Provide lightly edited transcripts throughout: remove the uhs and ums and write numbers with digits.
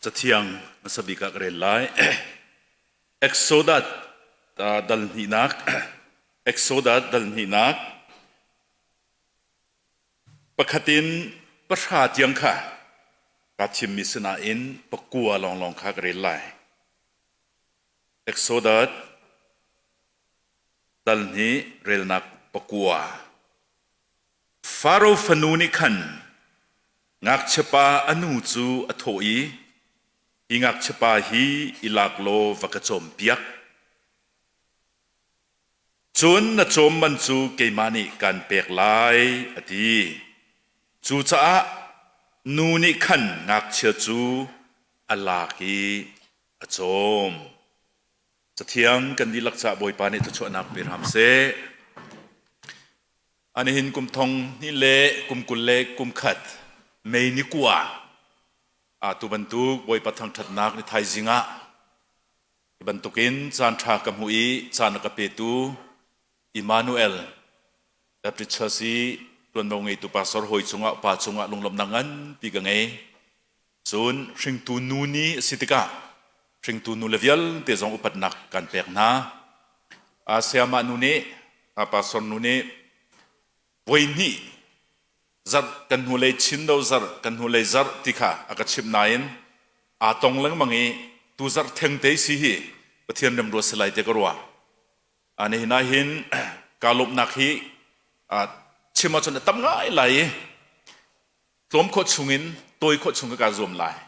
Cathiang hmasa bik ah ka rel lai. Exodus dal hnihnak Exodus dal hnihnak pakhat in pahra tiang kha kaa thimmi sinain pakua lawnglawng kha ka rel lai. Exodus dal hnih relnak pakua. Faro fanu nih khan ngakchiapa a nu cu a thawh i, Hi ngakchiapa hi i lak law va ka cawmpiak. Cun na cawm man cu keimah nih kaan pek lai, a ti. Cucaah nu nih khan ngakchia cu a lak i a cawm. Cathiang kan dihlak caah Bawipa nih thluachuahnak pe hram seh. Anihin kum thong hnih le kum 21 May ni kua ah tu bantuk Bawipa thangṭhatnak ni thaizing ah hi bantukin caan ṭha ka hmuh i caan a ka petu Emmanuel Baptist Church i ṭuanvo ngeitu pastor hawi cungah pa cungah lunglawmhnak nganpi ka ngei. Cun hringtu nu ni a si tikah hringtu nule vialte zong upatnak kan pek hna. Sayamah nu nih, pastor nu nih voi hnih zarh kan hnulei chin do zarh kan hnulei zarh ti kha a ka chimh nain aa tong lengmang i tu zarh thengte si hi Pathian remruat si lai te ka ruah. Nihin ah hin kaa lawmhnak hi chim ahcun a tam ngai lai i tlawm khawh chungin tawi khawh chung ka kaa zuam lai.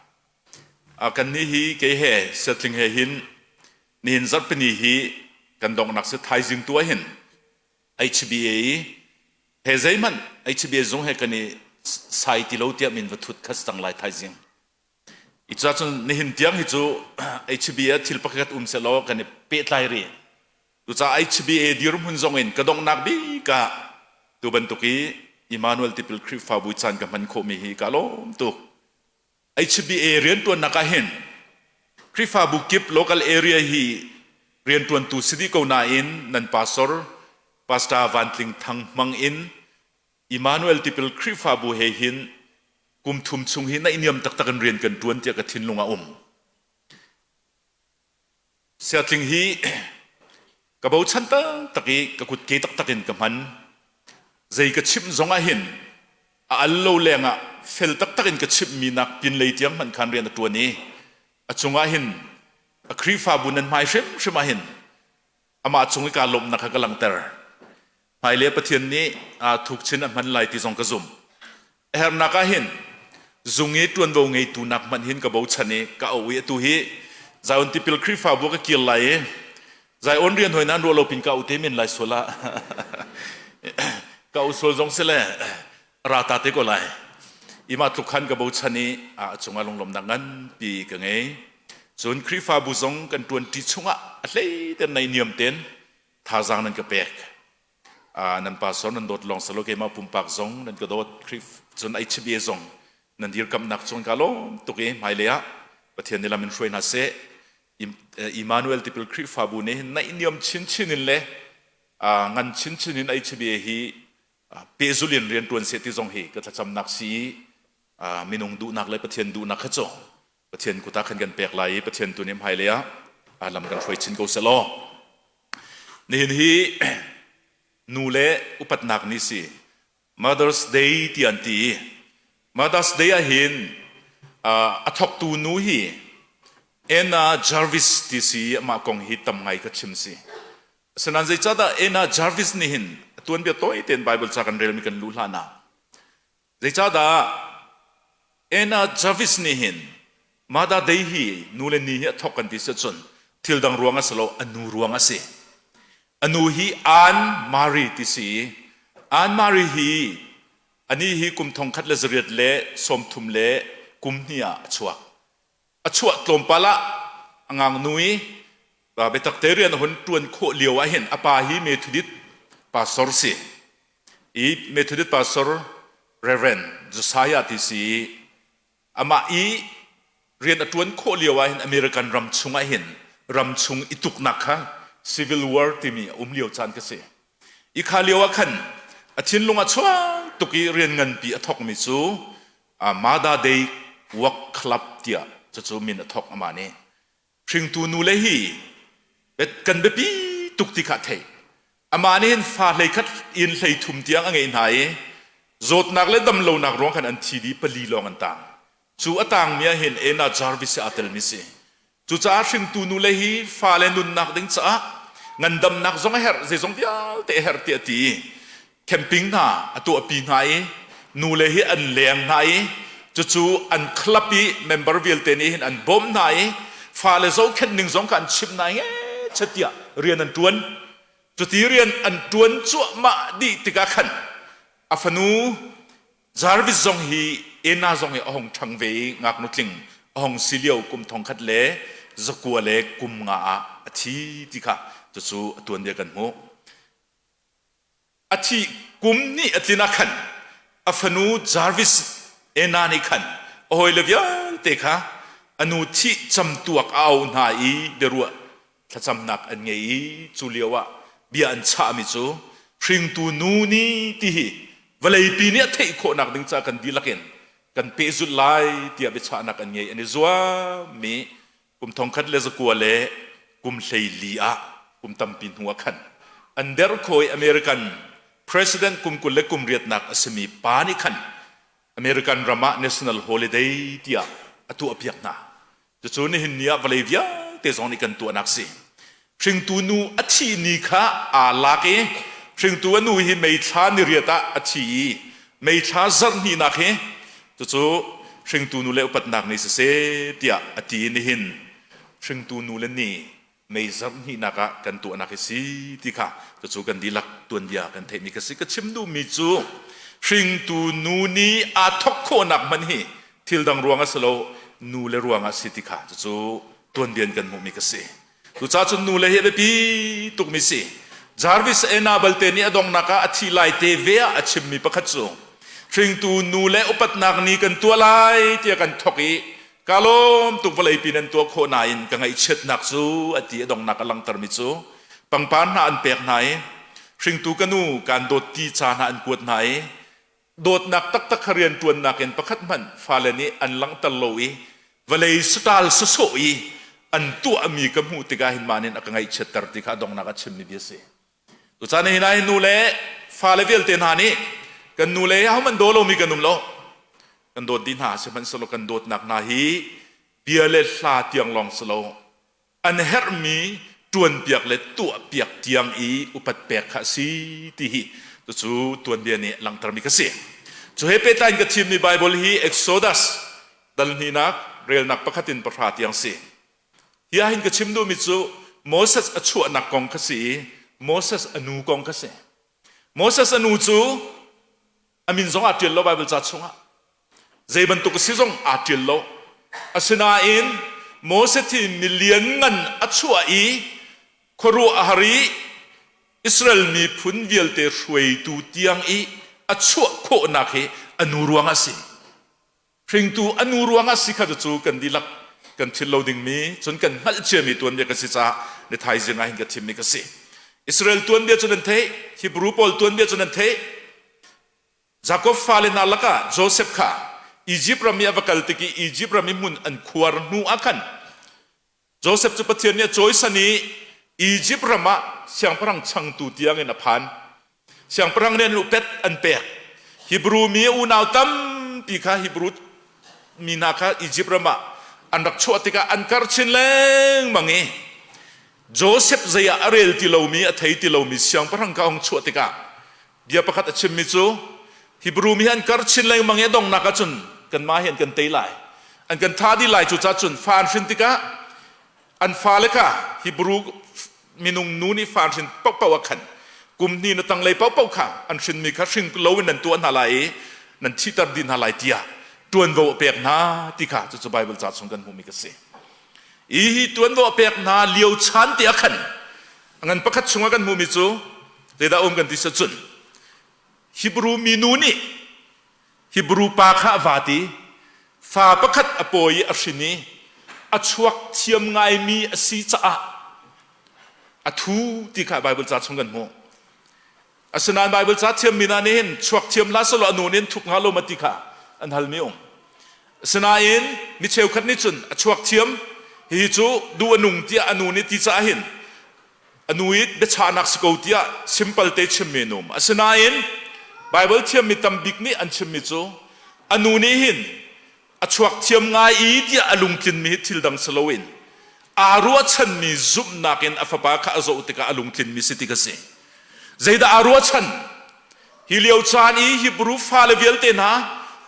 Kannih hi kei he siatling he hin nihin zarhpini hi kan donghnak si thaizing tu ah hin HBA i he zeihmanh HBA zung he kan i sai ti lo tiah min va thut kha si cang lai thaizing. I cun nihin tiang hi cu HBA thil pakhat um sehlaw kan i pehtlai rih. Cucaah HBA dirhmun zong in ka donghnak bik ah tu bantuk i Emmanuel Tipil Khrihfabu caan ka hman khawhmi hi ka lawm tuk. HBA rianṭuannak ah hin Khrihfabu kip local area hi rianṭuantu si dih ko nain nan pastor Pastor Van Tling Thang hmang in Emmanuel Tipil Khrihfabu he hin kum thum chung hi naihniam taktak in rian kan ṭuan tiah ka thinlung ah um. Siatling hi ka bochan taktak i ka kutke taktak in ka hman. Zei ka chimh zong ah hin a al lo lengah fel taktak in ka chimhmi nak pinlei tiang hmanh khan rian a ṭuan i a cungah hin a Khrihfabu nan hmai hrimhrim ah hin amah cung i kaa lawmhnak kha ka langhter. Hmailei Pathian nih aa thuk chin a hman lai ti zong ka zumh. A hernak ah hin zung i ṭuanvo ngeitu nak hmanh hin ka bochan i ka auh i atu hi Zion Tipil Khrihfabu ka kir lai i Zion rian hoi nan ruah lo pin ka auh te men lai sual ah ka auh sual zong si le ra ta te ko lai. Ima tluk khan ka bochan i a cungah lunglawmhnak nganpi ka ngei. Cun Khrihfabu zong kan ṭuanṭi chungah a hlei ten nei niam ten thazaang nan ka pek. Nan pastor nan dawt lawng salo keimah pumpak zong nan ka dawt Khrih cun HBA zong nan dirkamnak cung ka lawm tuk i hmailei ah Pathian nih lam in hruai hna seh. Emmanuel Tipil Khrihfabu nih hin naihniam chinchin in le ngan chinchin in HBA hi pehzul in rian ṭuan seh ti zong hi ka thlacamnak si i minung duhnak le Pathian duhnak kha cu Pathian kut ah khan kan pek lai i Pathian tu nih hmailei ah lam kan hruai chin ko seh law. Nihin hi nu le upatnak ni si Mother's Day ti an ti i Mother's Day ah hin a thawktu nu hi Anna Jarvis ti si amah kong hi tam ngai ka chim si. Asinain zeicahdah Anna Jarvis nih hin a tuanbia tawi tein Bible ca kan relmi kan luh hlan ah Zeicahdah Anna Jarvis nih hin Mother Day hi nu le ni hi a thawk kan ti si cun thil dang ruang a si lo, a nu ruang a si. A nu hi Ann Mary ti si i Ann Mary hi ani hi kum 1832 ah a chuak. A chuah tlawmpal ah a ngaknu i biatak te rian a hun ṭuan khawh lio ah hin a pa hi Methodist pastor si. I Methodist pastor Reverend Josiah ti si i amah i rian a ṭuan khawh lio ah hin American ram chung ah hin ram chung i tuknak kha Civil War timi a um lio caan ka si. I kha lio ah khan a thinlung ah chuak tuk i rian nganpi a thawkmi cu Mother Day Work Club tiah Cucu min a thawk amah nih. Hringtu nu le hi kan biapi tuk ti kha a theih. Amah nih hin fa hleikhat in hleithum tiang a ngeih hna i zawtnak le damlonak ruang khan an thi dih pali lawng an tang. Cu a tangmi ah hin Anna Jarvis hi aa telmi si. Cucaah hringtu nule hi fale nunnak ding caah ngandamnak zong a herh, zeizong vialte a herh tiah a ti i camping hna a tuahpi hna i nule hi an leng hna i cucu an club i member vialte nih hin an bawmh hna i fale zohkhenh ning zong kha an chimh hna i ngechat tiah rian an ṭuan. Cuti rian an ṭuan cuahmah dih tikah khan a fanu Jarvis zong hi Anna zong hi a hung ṭhang ve i ngaknu tling a hung si lio kum thongkhat le zakua le kum nga ah a thi ti kha cucu a tuanbia kan hmuh. A thih kum hnih a tlin ah khan a fanu Jarvis Anna nih khan a hawile vialte kha a nu thih camtuak a auh hna i biaruah thlacamnak an ngei i cu lio ah bia an chahmi cu hringtu nu ni ti hi vawleipi nih a theih khawhnak ding caah kan dihlak in kan pehzulh lai tiah biachahnak an ngei an i zuammi kum thongkhat le zakua le kum 14 ah kum tampi hnu ah khan an derh i American President kum 20 le kum riatnak a simi pa nih khan American ram ah national holiday tiah a tuahpiak hna. Cucu nihin ni ah vawlei vialte zong nih kan tuahnak si. Hringtu nu a thih ni kha aa lak i hringtu a nu hi May thla niriat ah a thi i May thla zarh hnihnak hi cucu hringtu nu le upatnak ni siseh tiah a ti i nihin hringtu nu le ni May zarh hnihnak ah kan tuahnak hi si ti kha cucu kan dihlak tuanbia kan theihmi ka si. Ka chim duhmi cu hringtu nu nih aa thawk khawhnak hmanh hi thil dang ruang a si lo nu le ruang ah si ti kha cucu tuanbia in kan hmuhmi ka si. Cucaah cun nu le hi a biapi tukmi si. Jarvis Ena balte nih a donghnak ah a thih lai te ve ah a chimmi pakhat cu hringtu nu le upatnak ni kan tuah lai tiah kan thawk i Ka lawm tuk vawleipi nan tuah khawh nain ka ngaihchiatnak cu a ti a donghnak a langhtermi cu pangpar hna an pek hna i hringtu ka nu kaan dawt ti ca hna an kuat hna i dawtnak taktak kha rianṭuannak in pakhat hmanh fale nih an langhter lo i vawlei saṭal sawsawh i an tuahmi ka hmuh tikah hin mah nih a ka ngaihchiatter ti kha a donghnak a chimmi bia a si. Tuchan hi nai nu le fale vialte hna nih kan nu le ahohmanh daw lomi kan um lo. Kan dawt dih hna sihmanhsehlaw kan dawtnak hna hi bia le hla tiang lawng si lo an herhmi ṭuanpiak le tuahpiak tiang i upat pek kha a si ti hi cucu tuanbia nih langhtermi ka si. Cu he pehtlai in ka thimmi Bible hi Exodus dal hnihnak relnak pakhat in pahra tiang si. Hi ah hin ka chim duhmi cu Moses a chuahnak kong kha si i Moses a nu kong kha si. Moses a nu cu a min zong aa ṭial lo Baibal ca chungah. Zei bantuk a si zong aa ṭial lo. Asinain Moses hi milian ngan a chuah i khuaruah a har i Israel miphun vialte hruaitu tiang i a chuah khawhnak hi a nu ruangah a si. Hringtu a nu ruangah si kha cu kan dihlak kan thil lo dingmi cun kan hngalh ciami tuanbia ka si caah ni thaizing ah hin ka thimmi ka si. Israel tuanbia cu nan theih, Hebrew pawl tuanbia cu nan theih. Jakob fale hna lakah Joseph kha Egypt ram i a va kal tik i Egypt ram i hmun an khuar hnu ah khan Joseph cu Pathian nih a cawisan i Izipt ram ah siangpahrang changtu tiangin a phan. Siangpahrang nih an upet an pek. Hebrew mi unau tampi kha Hebrew mi hna kha Izipt ram ah an rak chuah tikah an kar chin lengmang i Joseph zei ah a rel ti lomi a thei ti lomi siangpahrang kha hung chuah tikah bia pakhat a chimmi cu Hebrew mi hi an kar chin lengmang i a donghnak ahcun kanmah hi an kan tei lai an kan tha dih lai cucaah cun fa an hrin tikah an fale kha Hebrew minung nu nih fa an hrin paohpaoh ah khan kum hnih na tanglei paohpaoh kha an hrinmi kha hring lo in nan tuah hna lai i nan thihter dih hna lai tiah ṭuanvo a pek hna ti kha cucu Baibal ca chung kan hmuhmi ka si. I hi ṭuanvo a pek hna lio chan te ah khan A ngan pakhat chungah kan hmuhmi cu zeidah um kan ti cun Hebrew minu nih Hebrew pa kha a vat i fa pakhat a pawi i a hrin i a chuak thiam ngaimi a si caah a thu ti kha Bible ca chung kan hmuh. Asinain Bible ca thiammi hna nih hin chuak thiam hlah selaw a nu nih an thup hnga lo ma ti kha an halmi um. Asinain mi cheukhat nih cun a chuak thiam hihi cu duh a nung tiah a nu nih ti caah hin a nu i biachahnak si ko tiah simple te chimmi an um. Asinain Baibal thiammi tambik nih an chimmi cu a nu nih hin a chuak thiam ngai i tiah a lungtlinmi hi thil dang si loin aa ruahchanmi zumhnak in a fapa kha a zoh tikah a lungtlinmi si ti ka si. Zeidah aa ruahchan? Hi lio caan i Hebrew fale vialte hna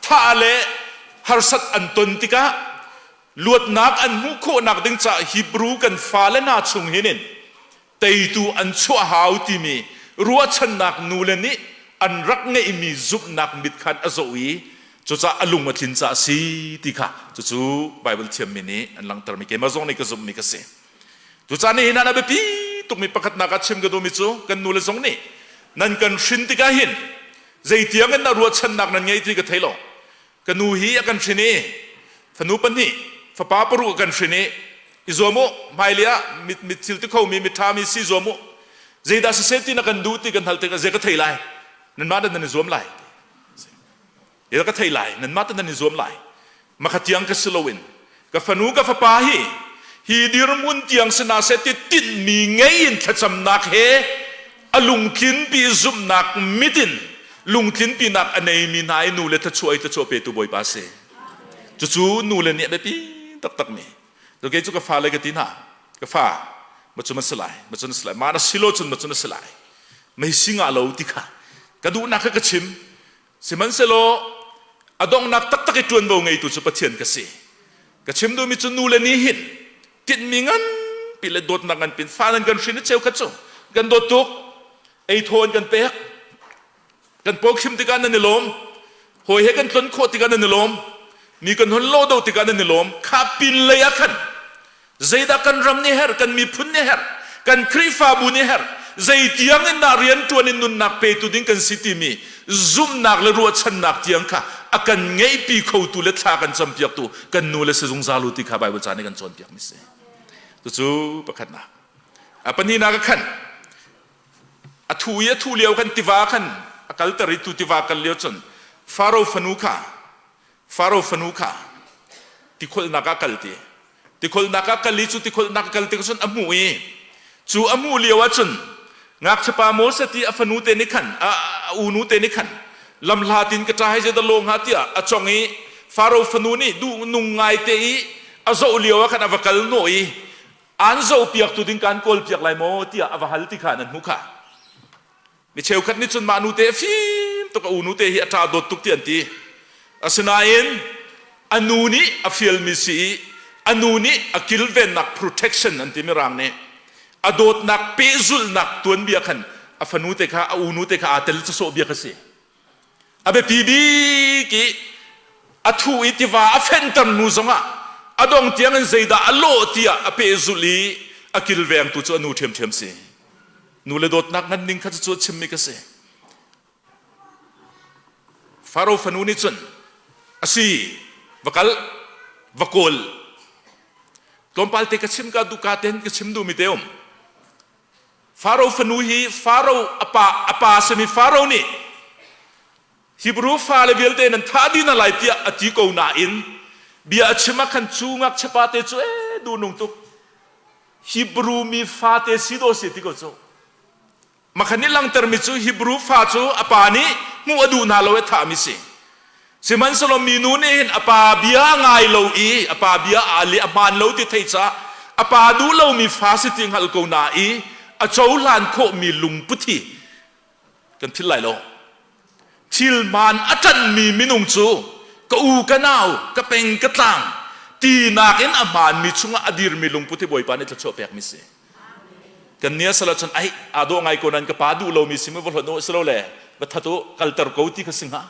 thah le harsat an ton tikah luatnak an hmuh khawhnak ding caah Hebrew kan fale hna chung hin in teitu an chuah hau timi ruahchannak nule nih an rak ngeihmi zumhnak mit khan a zoh i cucaah a lung a tlin caah a si ti kha cucu Baibal thiammi nih an langhtermi keimah zong nih ka zumhmi ka si. Cucaah nihin ah a biapi tukmi pakhatnak ah chim ka duhmi cu kan nule zong nih nan kan hrin tikah hin zeitiang in dah ruahchannak nan ngei ti ka thei lo. Ka nu hi a kan hrin i fanu pahnih fapa paruk a kan hrin i i zuam u hmailei ah mit mit thil ti khomi miṭhami si zuam u zeidah siseh ti na kan duh ti kan hal tikah zei ka thei lai nanmah dah nan i zuam lai Ila ka thei lai, nanmah te nan i zuam lai. Makha tiang ka si loin ka fanu ka fapa hi hi dirhmun tiang si hna seh ti tinhmi ngei in thlacamnak he a lungtlinpi zumhnak mit in lungtlinpinak a neimi hna i nu le thluachuah i thluachuah petu Bawipa si. Cucu nu le nih a biapi taktakmi. To kei cu ka fale ka ti hna, ka fa ma cu ma si lai, ma cu na si lai, ma na si lo cun ma cu na si lai. Mei si ngah lo ti kha ka duhnak kha ka chim. Sihmanhsehlaw a donghnak taktak i ṭuanvo ngeitu cu Pathian ka si. Ka chim duhmi cu nu le ni hin tinhmi nganpi le dawtnak nganpi in fa nan kan hrin i cheukhat cu kan dawt tuk. Ei thaw an kan pek. Kan pawkhim tikah nan i lawm. Hawi he kan tlon khawh tikah nan i lawm. Mi kan hon lo do tikah nan i lawm. Kha pin lei ah khan Zeidah kan ram nih herh, kan miphun nih herh, kan Khrihfabu nih herh, zeitiang in dah rianṭuan in nunnak petu ding kan si timi zumhnak le ruahchannak tiang kha a kan ngeihpi khotu le thla kan campiaktu kan nu le si zungzal u ti kha Baibal ca nih kan cawnpiakmi si. Cucu pakhatnak. A pahnihnak ah khan a thu i a thu lio khan tiva khan a kalter i tu tiva kal lio cun Faro fanu kha Faro fanu kha tikholhnak ah kal ti. Tikholhnak ah kal i cu tikholhnak a kal tik cun a hmuh i cu a hmuh lio ah cun ngakchiapa Moses ti a fanu te nih khan a unu te nih khan lamhlat in ka ṭa hei zeidah law hnga tiah a cong i Faro fanu nih duh nung ngai te i a zoh lio ah khan a va kal hnawh i an zohpiaktu ding kaan kawlpiak lai maw tiah a va hal ti kha nan hmuh kha. Mi cheukhat nih cun mah nute a fim tuk a u nute hi a ṭa dawt tuk ti an ti. Asinain a nu nih a fialmi si i a nu nih a kilvennak protection an ti mirang nih a dawtnak pehzulhnak tuanbia khan a fanu te kha a u nu te kha aa tel sawh bia kha si. A biapi bik i a thu i tiva a fenhter hnu zongah a dong tiang in zeidah a lawh tiah a pehzulh i a kilvengtu cu a nu ṭhiamṭhiam si. Nu le dawtnak ngan ning kha cu a chimmi ka si. Faro fanu nih cun a si va kal va kawl tlawmpal te ka chim ka duh ka ten ka chim duhmi te um Faro fanu hi Faro a pa a pa simi Faro nih Hebrew fale vialte nan thah dih hna lai tiah a ti ko nain bia a chim ah khan cu ngakchia pa te cu ee duh nung tuk Hebrew mi fate si dawh si ti ko cu. Makhan nih langhtermi cu Hebrew fa cu a pa nih hmuh a duh hna lo i thahmi si. Sihmanhsehlaw minu nih hin a pa bia a ngai lo i a pa bia a al i a hmaan lo ti thei caah a pa duh lomi fa si ti hngal ko na i a cohlan khawhmi lungput hi kan philh lai lo. Thil hmaan a ṭanhmi minung cu ka u ka nau ka peng ka tlang tinak in a hmaanmi chungah a dirmi lungput hi Bawipa nih thluachuah pekmi si. Kan nia sal ahcun ai aa dawh ngai ko nain ka pa duh lomi si mu va hlonh u si lo le va that u kalter ko ti kha si hnga.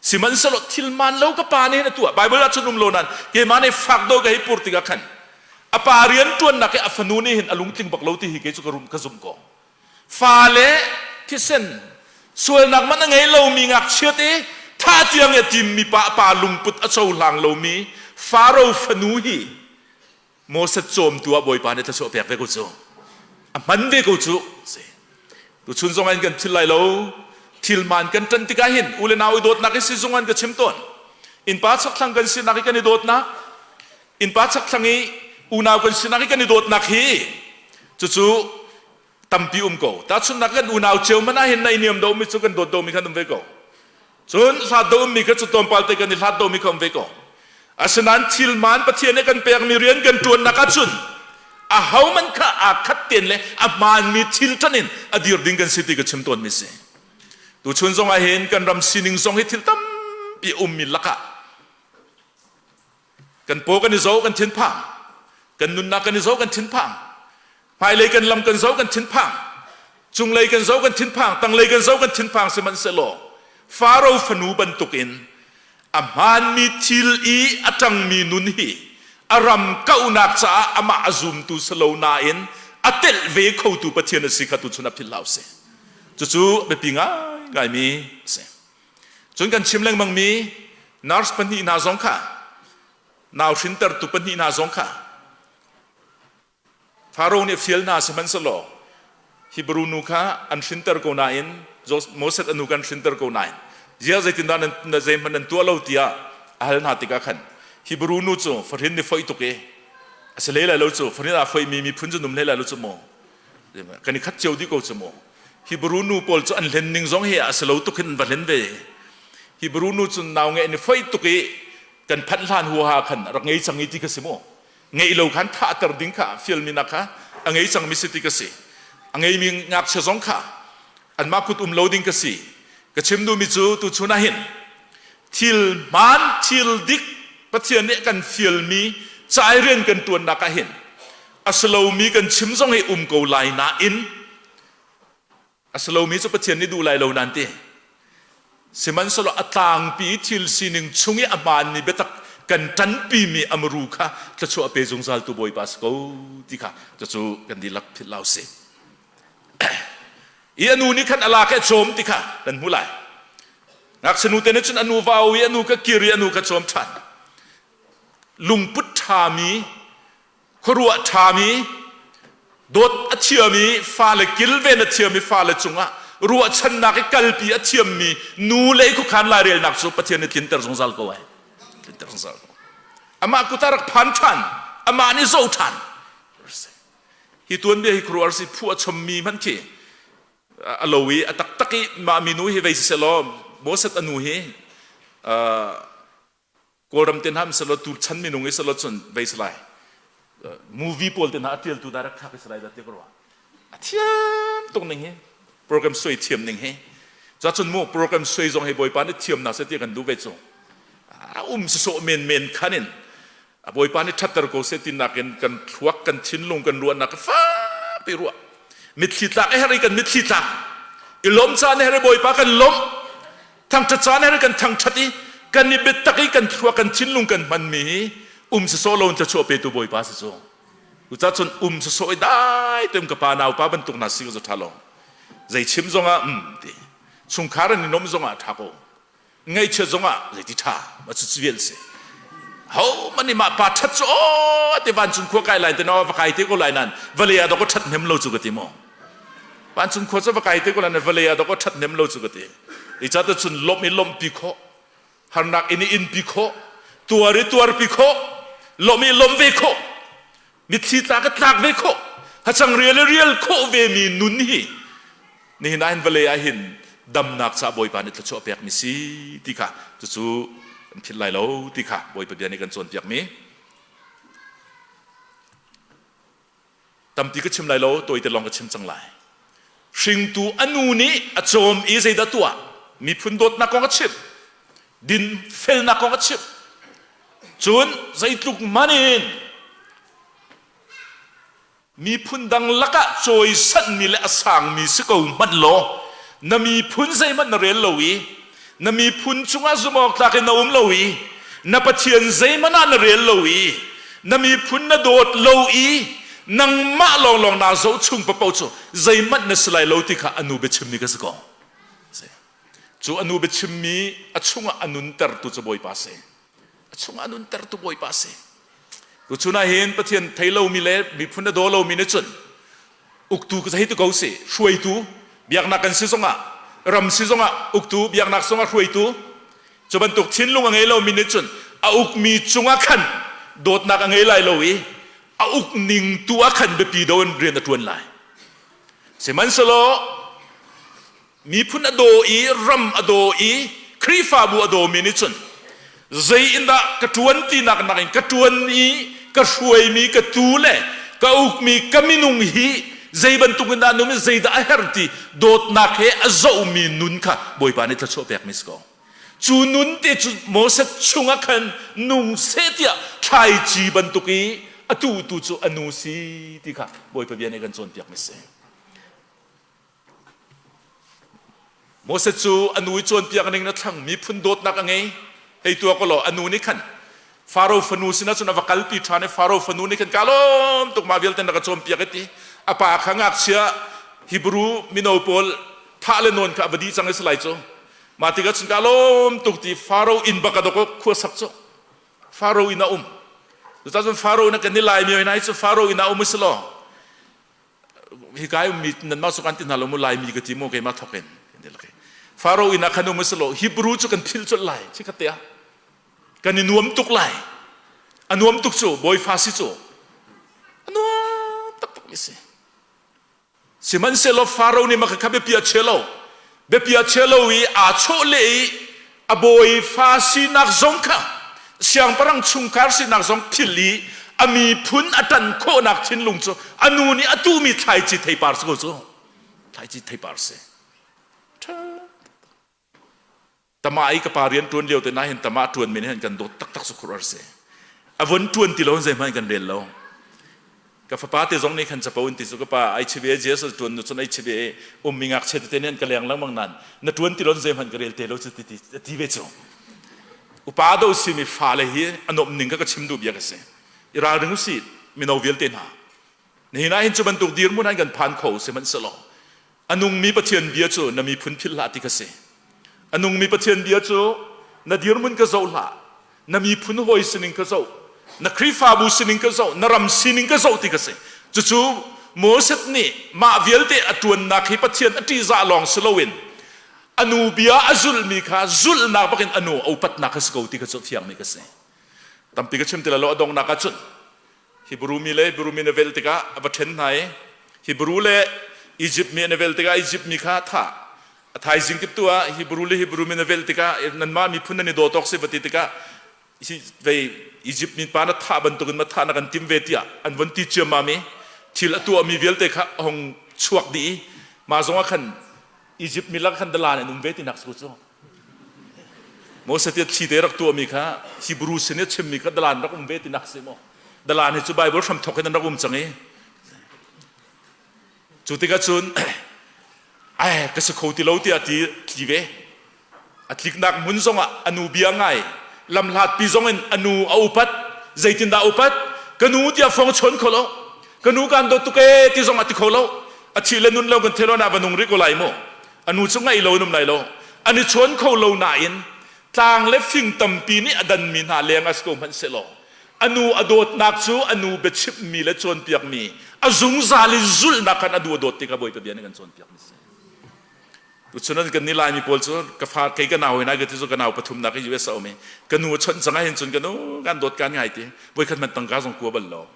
Sihmanhsehlaw thil hmaan lo ka pa nih hin a tuah. Bible ah cun um lo nain keimah nih fak dawh ka hei pur tikah khan a pa rian ṭuannak i a fanu nih hin a lungtling bak lo ti hi kei cu ka rum ka zumh ko. Fale thisen sualnak man a ngei lomi ngakchia te thah tiang i a timmi pa a pa lungput a cohlang lomi Faro fanu hi Moses cawmtu ah Bawipa nih thluachuah pek ve ko cu. A hman ve ko cu. Tuchun zong in kan thil lai lo. Thil man kan ṭan tikah hin u le nau i dawtnak hi si zung an ka chim tawn. Innpa chakthlang kan sinak i kan i dawtnak, innpa chakthlang i unau kan sinak i kan i dawtnak hi cucu tampi um ko. Tahchunhnak kan unau cio man ah hin naihniam do mi cu kan dawt domi khan um ve ko. Cun hlat do ummi kha cu tlawmpal te kan i hlat domi kha um ve ko. Asinain thil man Pathian nih kan pekmi rian kan ṭuannak ahcun aho man kha aa khat ten le a hmaanmi thil ṭan in a dir ding kan si ti ka chim tawnmi si. Tuchun zong ah hin kan ram sining zong hi thil tampi a ummi lakah kan paw kan i zo kan thinphang, kan nunnak kan i zo kan thinphang, hmailei kan lam kan zo kan thinphang, cunglei kan zo kan thinphang, tanglei kan zo kan thinphang sihmanhsehlaw Faro fanu bantukin a hmaanmi thil i a ṭangmi nun hi a ram kauhnak caah amah a zumtu si lo nain a telh ve khotu Pathian a si kha tuchun ah philh hlah usih. Cucu biapi ngaingaimi a si. Cun kan chim lengmangmi nurse pahnih hna zong kha nau hrintertu pahnih hna zong kha Faro nih fial hna sihmanhsehlaw Hebrew nu kha an hrinter ko nain Moses a nu kan hrinter ko nain ziah zeitindah nan zeihmanh nan tuah lo tiah a hal hna tikah khan Hebrew nu cu fahrin nih foih tuk i a si hlei lai lo cu fahrin aa foihmi miphun cu num hlei lai lo cu mu kan i khat cio dih ko cu mu Hebrew nu pawl cu an hlen ning zong hi a si lo tuk hin an va hlen ve Hebrew nu cu nau ngeih ni foih tuk i kan phanh hlan huaha khan rak ngei cang i ti kha si mu ngeih lo khan thahter ding kha fialmi nak kha a ngei cangmi si ti ka si a ngeimi ngakchia zong kha anmah kut um lo ding ka si ka chim duhmi cu tuchun ah hin thil hmaan thil dik Pathian nih kan fialmi cai rian kan tuannak ah hin a si lomi kan chim zong hi um ko lai nain A si lomi cu Pathian nih duh lai lo nan ti. Sihmanhsehlaw a tlangpi thil sining chung i a hmaanmi biatak kan ṭanpimi a muru kha thluachuah pe zungzaltu Bawipa si ko ti kha cucu kan dihlak philh lo si. I a nu nih khan a lak i a cawm ti kha kan hmu lai. Ngakchia nu te nih cun a nu vau i a nu kha kir i a nu kha cawm ṭhan. Lungput ṭhami khuaruah ṭhami, dawt a thiami, fale kilven a thiami fale cungah ruahchannak i kalpi a thiammi nu le khuakhan lairelnak cu Pathian nih tlinter zungzal ko ai. Tlinter zungzal ko. Amah kut ah rak phan ṭhan, amah nih zoh ṭhan. Hi tuanbia hi khuaruah si phu a chommi hmanh khi a lo i a taktak i mah minu hi vei siselaw Moses a nu hi Kawlram te hna selaw tu chan minung i selaw cun vei salai movie pawl te hna a tialtu direct thlak i salai da te ka ruah a thiam tuk ning hi program suai thiam ning hi cun mu program suai zong hi bawipa nih thiam na se ti kan duh ve cu a um sawh men men khan in a bawipa nih thatter ko se ti nakin kan thluak kan thinlung kan ruahnak fapi ruah mitthli tlak e her i kan mitthli tlak i lawm caan her i bawipa kan lawmh Thangṭhat caan he kan thangṭhat i kan i biatak i kan thlua kan thinlung kan hmanmi hi um sawsawh lo in thluachuah petu Bawipa si cu. Cucaah cun um sawsawh i dai tein ka pa naupa bantuk hna si ko cu ṭha lo. Zei chim zongah um ti. Chungkhar an i nuamh zongah ṭha ko. Ngaihchiat zongah zeiti ṭha ma cu vial si. Ho man nih mah pa ṭhat cu aw ti vancung khua kai lai te na va kai te ko lai nan vale ah dok ṭhat hnem lo cu ka ti maw. Vancung khua cu va kai te ko lai nan vale ah dok ṭhat hnem lo cu ka ti. I ca cun lawmh i lawmhpi khawh, harnak in i inpi khawh, tuar i tuarpi khawh, lawmh i lawmh ve khawh, mitthli tlak i tlak ve khawh, hacang rial i rial khawh ve mi nun hi nihin ah hin vawlei ah hin damnak caah Bawipa nih thluachuah pekmi si ti kha cucu kan philh lai lo ti kha Bawipa bia nih kan cawnpiakmi. Tampi ka chim lai lo, tawite lawng ka chim cang lai. Hringtu a nu nih a cawm i zeidah tuah? Miphun dawtnak kong a chimh. Din felnak kong a chimh. Cun zeitluk man in miphun dang lakah cawisanmi le a sangmi si ko hmanh law na miphun zeihmanh na rel lo i na miphun cungah zumh tlak in na um lo i na Pathian zeihmanh ah na rel lo i na miphun na dawt lo i nangmah lawnglawng naa zohchung paoh cu zeihmanh na si lai lo ti kha a nu biachimmi ka si ko. Cu a nu biachimmi a chungah a nuntertu cu Bawipa a si. A chungah a nuntertu Bawipa a si. Tuchun ah hin Pathian thei lomi le miphun a daw lomi nih cun uktu ka hei ti ko si hruaitu biaknak kan si zongah ram si zongah uktu biaknak zongah hruaitu. Cu bantuk thinlung a ngei lomi nih cun a ukmi cungah khan dawtnak a ngei lai lo i a uk ning tu ah khan biapi do in rian a ṭuan lai. Sihmanhsehlaw miphun a daw i ram a daw i Khrihfabu a dawmi nih cun zei in dah ka ṭuan tinak nakin ka ṭuan i ka hruaimi ka tu le ka ukmi ka minung hi zei bantuk in dah num i zeidah a herh ti dawtnak he a zohmi nun kha Bawipa nih thluachuah pekmi si ko. Cu nun te cu Moses chungah khan nung seh tiah thlaici bantuk i a tutu cu a nu si ti kha Bawipa bia nih kan cawnpiakmi si. Moses cu a nu i cawnpiak ning na thlang miphun dawtnak a ngei. Hei tuah ko law a nu nih khan Faro fanu sinah cun a va kalpi ṭhan i Faro fanu nih khan ka lawm tuk mah vialte na ka cawnpiak i ti. A pa kha ngakchia Hebrew mino pawl thah le nawn kha a va dih cang i si lai cu. Mah tikah cun ka lawm tuk ti Faro inn bak a dok khua sak cu. Faro inn a um. Cucaah cun Faro inn a kan i Laimi hoi hna hi cu Faro inn ah um i si law hika i ummi nanmah cu kan ti hna lo mu Laimi ka ti mu keimah thawk in Faro inn ah khan um si law Hebrew cu kan philh colh lai chikkhat te ah kan i nuam tuk lai a nuam tuk cu bawifa si cu a nuam taktak mi si sihmanhsehlaw Faro nih mah kha biapi a chia lo biapi a chia lo i aa chawh leh i a bawifa sinak zong kha siangpahrang chungkhar sinak zong philh i a miphun a ṭan khawhnak thinlung cu a nu nih a tuhmi thlaici theipar si ko cu thlaici theipar si tama i ka pa rian ṭuan lio te na hin tama ṭuan mi nih hin kan dawt taktak su khur ar si a von ṭuan ti lo zeihmanh kan rel lo Ka fapa te zong nih khan capo in ti cu ka pa ai chive Jesus tuan nu cun ai chive um mi ngakchia tete nih an ka leng lengmang nan na tuan ti lon zeihmanh ka rel te lo cu ti ti ti ve cu upa do si mi fale hi a nuamh ning ka ka chim duh bia ka si i ralring usih mino vialte hna nihin ah hin cu bantuk dirhmun an kan phan kho sihmanhsehlaw A nungmi Pathian bia cu na miphun philh hlah ti ka si. A nungmi Pathian bia cu na dirhmun ka zoh hlah, na miphun hawi sining ka zoh, na Khrihfabu sining ka zoh, na ram sining ka zoh ti ka si. Cucu Moses nih mah vialte a ṭuannak hi Pathian a ṭihzah lawng si loin a nu bia a zulhmi kha zulhnak bakin a nu a upatnak kha si ko ti kha cu fiangmi ka si. Tampi ka chim ti lai lo a donghnak ah cun Hebrew mi le Hebrew mi na velh tikah a va ṭhen hna i Hebrew le Izipt mi na velh tikah Izipt mi kha a thah. A thaizing kip tu ah Hebrew le Hebrew mi na velh tikah nanmah miphun nan i daw tawk si va ti tikah vei Izipt mi pa na thah bantukin ma thah na kan tim ve tiah an von ti ciammam i thil a tuahmi vialte kha a hung chuak dih i mah zong ah khan Izipt mi lak khan dalan an um ve tinak si cu. Moses nih thli te rak tuahmi kha Hebrew sin i chimmi kha dalan rak um ve tinak si maw? Dalan hi cu Bible hramthawk in an rak um cang i cu tikah cun ai ka si kho ti lo tiah ti tli ve. A tliknak hmun zongah a nu bia ngai lamhlatpi zong in a nu a upat zeitindah a upat ka nu tiah fong chawn kho lo ka nu kan dawt tuk ee ti zong a ti kho lo a thih le nun lo kan thelo na va nung rih ko lai mu a nu cu ngaih lo in um lai lo an i chawn kho lo nain tlang le fing tampi nih a danmi hna leng ah si ko hmanh sehlaw a nu a dawtnak cu a nu biachimhmi le cawnpiakmi a zungzal in zulhnak khan a nu a dawt tikah Bawipa bia nih kan cawnpiakmi si Tuchun an kan ni Laimi pawl cu ka fa kei ka nau hina ka ti cu ka nau pathumnak i US a um i ka nu a chawnh cang ahhin cun ka nu kan dawt kan ngai ti voikhat hmanh tangka zong kua bal lo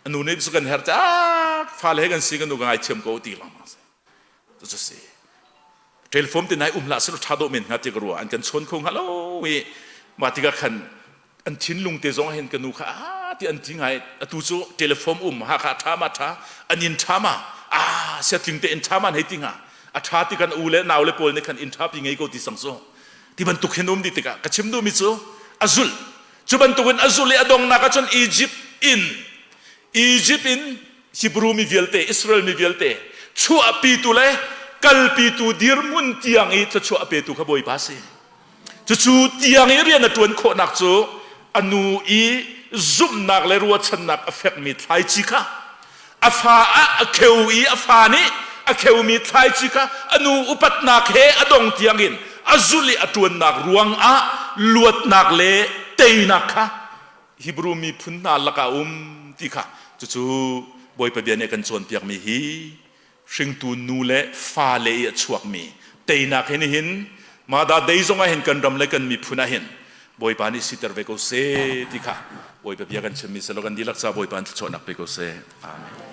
a nu nih cu kan herh ah fale he kan si ka nu ka ngaithiam ko ti lengmang si cu si telephone te nai um hlah selaw tha dawh men hnga ti ka ruah an kan chawn kho hnga lo i mah tikah khan an thinlung te zong hin ka nu kha a ti an ti ngai atu cu telephone um ha kha tha ma tha an in tha ma a siatling te in tha ma hei ti nga a tha ti kan u le nau le pawl nih khan in tha pi ngei ko ti sang cu ti bantuk hin um di tikah ka chim duhmi cu a zulh Cu bantukin a zulh i a donghnak ah cun Egypt in Egypt in Hebrew mi vialte Israel mi vialte chuahpitu le kalpitu dirhmun tiang i thluachuah a petu kha Bawipa a si. Cucu tiang i rian a ṭuan khawhnak cu a nu i zumhnak le ruahchannak a fekmi thlaici kha a fa ah a kheu i a fa nih a kheumi thlaici kha a nu upatnak he a dong tiangin a zulh i a ṭuannak ruangah luatnak le teinak kha Hebrew miphun hna lakah a um ti kha cucu Bawipa bia nih a kan cawnpiakmi hi hringtu nu le fale i a chuakmi teinak hi nihin. Mada Day zong ah hin kan ram le kan miphun ah hin Bawipa nih siter ve ko seh ti kha Bawipa bia kan chimmi selaw kan dihlak ca Bawipa in thluachuahnak pe ko seh. Amen.